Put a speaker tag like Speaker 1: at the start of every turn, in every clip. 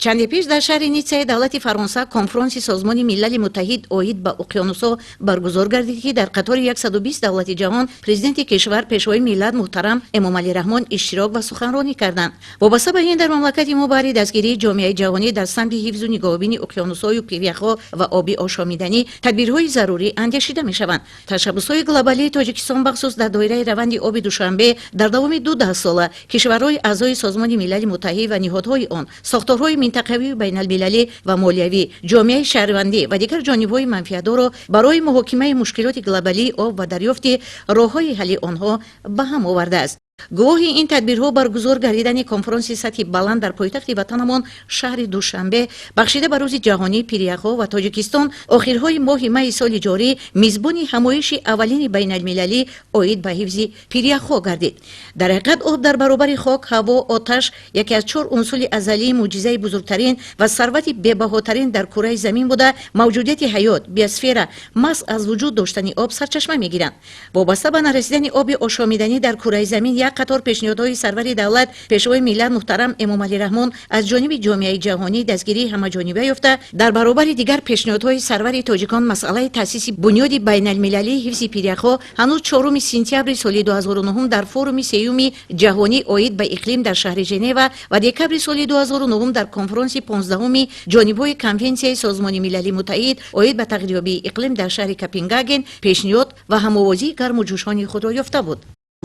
Speaker 1: Чанде пеш дар шаҳри Ниццаи давлати Фаронса конфронси Созмони Милали Муттаҳид оид ба уқёнусҳо баргузор гардид, ки дар қатори 120 давлати ҷаҳон президенти кишвар, Пешвои миллат муҳтарам Эмомалӣ Раҳмон иштирок ва суханронӣ карданд. Вобаста ба ин, дар мамлакати мо баҳри дастгирии ҷомеаи ҷаҳонӣ дар самти ҳифзу нигоҳубини уқёнусҳою пиряхҳо ва оби ошомиданӣ тадбирҳои зарурӣ андешида мешаванд. Ташаббусҳои глобалии Тоҷикистон, бахусус дар доираи раванди оби Душанбе, дар давоми 2 даҳсола кишварҳои аъзои Созмони Милали Муттаҳид ва ниҳодҳои он, сохторҳои минтақавию байналмилалӣ ва молиявӣ, ҷомеаи шаҳрвандӣ ва дигар ҷонибҳои манфиатдорро барои муҳокимаи мушкилоти глобалии об ва дарёфти роҳҳои ҳалли онҳо ба ҳам овардааст. Гувоҳи ин тадбирҳо баргузор гардидани конфронси сатҳи баланд дар пойтахти ватанамон, шаҳри Душанбе, бахшида ба Рӯзи ҷаҳонии пиряхҳо ва Тоҷикистон охирҳои моҳи майи соли ҷорӣ мизбони ҳамоиши аввалини байналмилалӣ оид ба ҳифзи пиряхҳо гардид. Дар ҳақиқат, об дар баробари хок, ҳаво, оташ яке аз чор унсури азалии, мӯъҷизаи бузургтарин ва сарвати бебаҳотарин дар кураи замин буда, мавҷудияти ҳаёт, биосфера маҳз аз вуҷуд доштани об сарчашма мегиранд. Вобаста ба нарасидани оби ошомиданӣ дар кураи замин як қатор пешниҳодҳои сарвари давлат, Пешвои миллат муҳтарам Эмомалӣ Раҳмон аз ҷониби ҷомеаи ҷаҳонӣ дастгирии ҳамаҷониба ёфта, дар баробари дигар пешниҳодҳои сарвари тоҷикон масъалаи таъсиси Бунёди байналмилалии ҳифзи пиряхҳо ҳанӯз 4 сентябри соли 2009 дар форуми сеюми ҷаҳонӣ оид ба иқлим дар шаҳри Женева ва декабри соли 2009 дар конфронси 15-уми ҷонибҳои Конвенсияи Созмони Милали Муттаҳид оид ба тағйирёбии иқлим дар шаҳри Копенгаген пешниҳод ва ҳамовозии гарму ҷӯшони худро ёфта буд.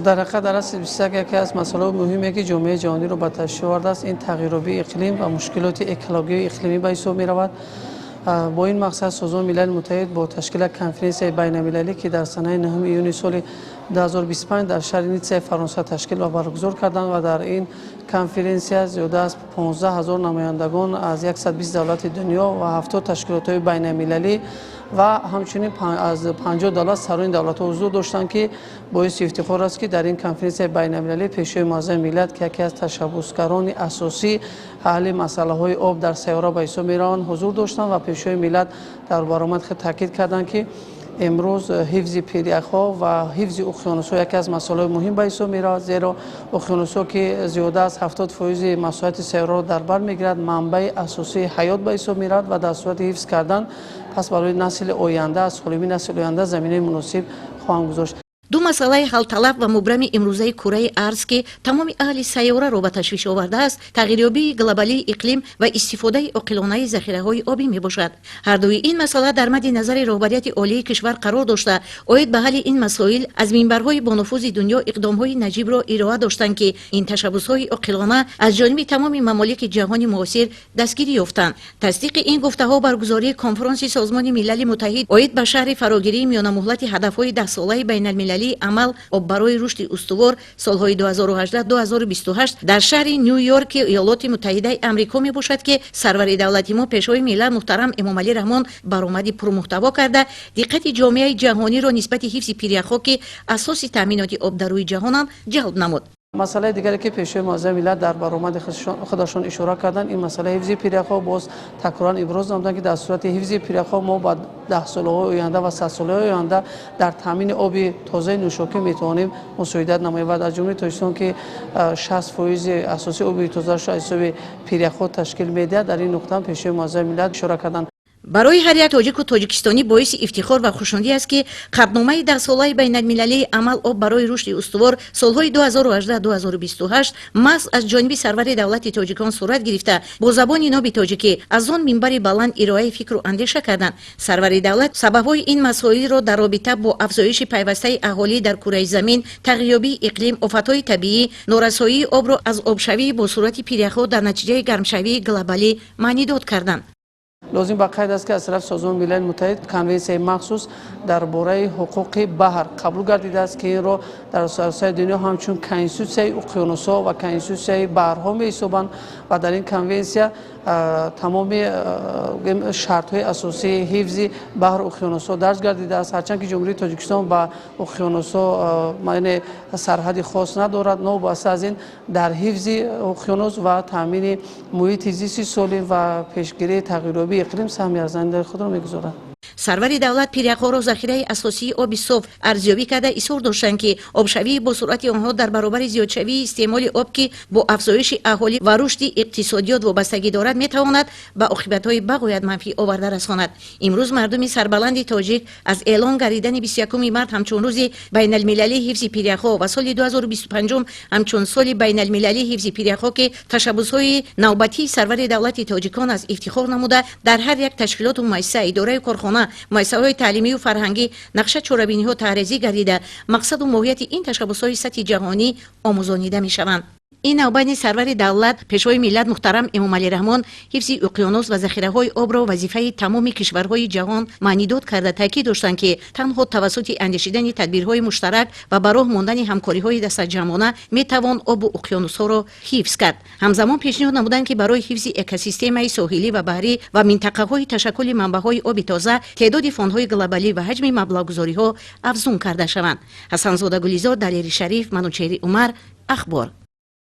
Speaker 2: Дар ҳақиқат, дар асри 21 яке аз масъалаҳои муҳиме, ки ҷомеаи ҷаҳониро ба ташвиш овардааст, ин тағйирёбии иқлим ва мушкилоти экологию иқлимӣ ба ҳисоб меравад. Бо ин мақсад Созмони Милали Муттаҳид бо ташкили конференсияи байналмилалӣ, ки дар санаи 9 июни соли 2025 дар шаҳри Ниццаи Фаронса ташкил ва баргузор карданд ва дар ин конференсия зиёда аз 15 ҳазор намояндагон аз 120 давлати дунё ва 70 ташкилотҳои байналмилалӣ ва ҳамчунин аз 50 давлат сарони давлатҳо ҳузур доштанд, ки боиси ифтихор аст, ки дар ин конференсияи байналмилалӣ Пешвои муаззами миллат, ки яке аз ташаббусгарони асосии ҳалли масъалаҳои об дар сайёра ба ҳисоб мераванд, ҳузур доштанд ва Пешвои миллат дар баромад худ таъкид карданд, ки имрӯз ҳифзи пиряхҳо ва ҳифзи уқёнусҳо яке аз масъалаҳои муҳим ба ҳисоб меравад, зеро уқёнусҳо, ки зиёда аз 70% масоҳати сайёраро дар бар мегирад, манбаи асосии ҳаёт ба ҳисоб меравад ва дар сурати ҳифз кардан пас барои насли оянда, аз солимии насли оянда заминаи муносиб хоҳанд гузошт.
Speaker 1: Ду масъалаи ҳалталаб ва мубрами имрӯзаи кураи арз, ки тамоми аҳли сайёраро ба ташвиш овардааст, тағйирёбии глобалии иқлим ва истифодаи оқилонаи захираҳои обӣ мебошад. Ҳардуи ин масъала дар мадди назари роҳбарияти олии кишвар қарор дошта, оид ба ҳалли ин масоил аз минбарҳои бонуфузи дунё иқдомҳои наҷибро ироа доштанд, ки ин ташаббусҳои оқилона аз ҷониби тамоми мамолики ҷаҳони муосир дастгирӣ ёфтанд. Тасдиқи ин гуфтаҳо баргузории конфронси Созмони Милали Муттаҳид оид ба шарҳи фарогирии миёнамуҳлати ҳадафҳои даҳсолаи байналмилалии амал «Об барои рушди устувор» солҳои 2018-2028 дар шаҳри Ню Йорки Иёлоти Муттаҳидаи Амрико мебошад, ки сарвари давлати мо, Пешвои миллат муҳтарам Эмомалӣ Раҳмон баромади пурмуҳтаво карда, диққати ҷомеаи ҷаҳониро нисбати ҳифзи пиряхҳо, ки асоси таъминоти об дар рӯи ҷаҳонанд, ҷалб намуд.
Speaker 2: Масъалаи дигаре, ки Пешвои муаззами миллат дар баромади худашон ишора карданд, ин масъалаи ҳифзи пиряхҳо. Боз такроран иброз намуданд, ки дар сурати ҳифзи пиряхҳо мо ба даҳсолаҳои оянда ва садсолаҳои оянда дар таъмини оби тозаи нӯшокӣ метавонем мусоидат намоем ва дар Ҷумҳурии Тоҷикистон, ки 60% асосии оби тозаашро аз ҳисоби пиряхҳо ташкил медиҳад, дар ин нуқта Пешвои муаззами миллат ишора карданд.
Speaker 1: Барои ҳар як тоҷику тоҷикистонӣ боиси ифтихор ва хушнудӣ аст, ки қатъномаи даҳсолаи байналмилалии амал «Об барои рушди устувор» солҳои 2018-2028 маҳз аз ҷониби сарвари давлати тоҷикон сурат гирифта, бо забони ноби тоҷикӣ аз он минбари баланд ироаи фикру андеша карданд. Сарвари давлат сабабҳои ин масоилро дар робита бо афзоиши пайвастаи аҳолӣ дар кураи замин, тағйирёбии иқлим, офатҳои табиӣ, норасоии обро аз обшавии бо суръати пиряхҳо дар натиҷаи гармшавии глобалӣ маънидод карданд.
Speaker 2: Лозим ба қайд аст, ки аз тарафи Созмони Милали Муттаҳид конвенсияи махсус дар бораи ҳуқуқи баҳр қабул гардидааст, ки инро дар саросари дунё ҳамчун конститутсияи уқёнусҳо ва конститутсияи баҳрҳо меҳисобанд ва дар ин конвенсия тамоми шартҳои асосии ҳифзи баҳру уқёнусҳо дарҷ гардидааст. Ҳарчанд ки Ҷумҳурии Тоҷикистон ба уқёнусҳо, яъне, сарҳади хос надорад, новобаста аз ин дар ҳифзи уқёнус ва таъмини муҳити зисти солим ва пешгирии тағйирёбии иқлим саҳми арзандаи худро мегузорад.
Speaker 1: Сарвари давлат пиряхҳоро захираи асосии оби соф арзёбӣ карда, изҳор доштанд, ки обшавии босуръати онҳо дар баробари зиёдшавии истеъмоли об, ки бо афзоиши аҳолӣ ва рушди иқтисодиёт вобастагӣ дорад, метавонад ба оқибатҳои бағоят манфӣ оварда расонад. Имрӯз мардуми сарбаланди тоҷик аз эълон гардидани 21 март ҳамчун рӯзи байналмилалии ҳифзи пиряхҳо ва соли 2025 ҳамчун соли байналмилалии ҳифзи пиряхҳо, ки ташаббусҳои навбатии сарвари давлати тоҷикон аз ифтихор намуда, дар ҳар як ташкилоту муассиса, идораю корхона, муассисаҳои таълимию фарҳангӣ нақша, чорабиниҳо таҳрезӣ гардида, мақсаду моҳияти ин ташаббусҳои сатҳи ҷаҳонӣ омӯзонида мешаванд. Ин навбати сарвари давлат, Пешвои миллат муҳтарам Эмомалӣ Раҳмон ҳифзи уқёнус ва захираҳои обро вазифаи тамоми кишварҳои ҷаҳон маънидод карда, таъкид доштанд, ки танҳо тавассути андешидани тадбирҳои муштарак ва ба роҳ мондани ҳамкориҳои дастаҷамъона метавон обу уқёнусҳоро ҳифз кард. Ҳамзамон пешниҳод намуданд, ки барои ҳифзи экосистемаи соҳилӣ ва баҳрӣ ва минтақаҳои ташаккули манбаъҳои оби тоза теъдоди фондҳои глобалӣ ва ҳаҷми маблағгузориҳо афзун карда шаванд. Ҳасанзода Гулизор, Далери Шариф, Манучеҳри Умар, Ахбор.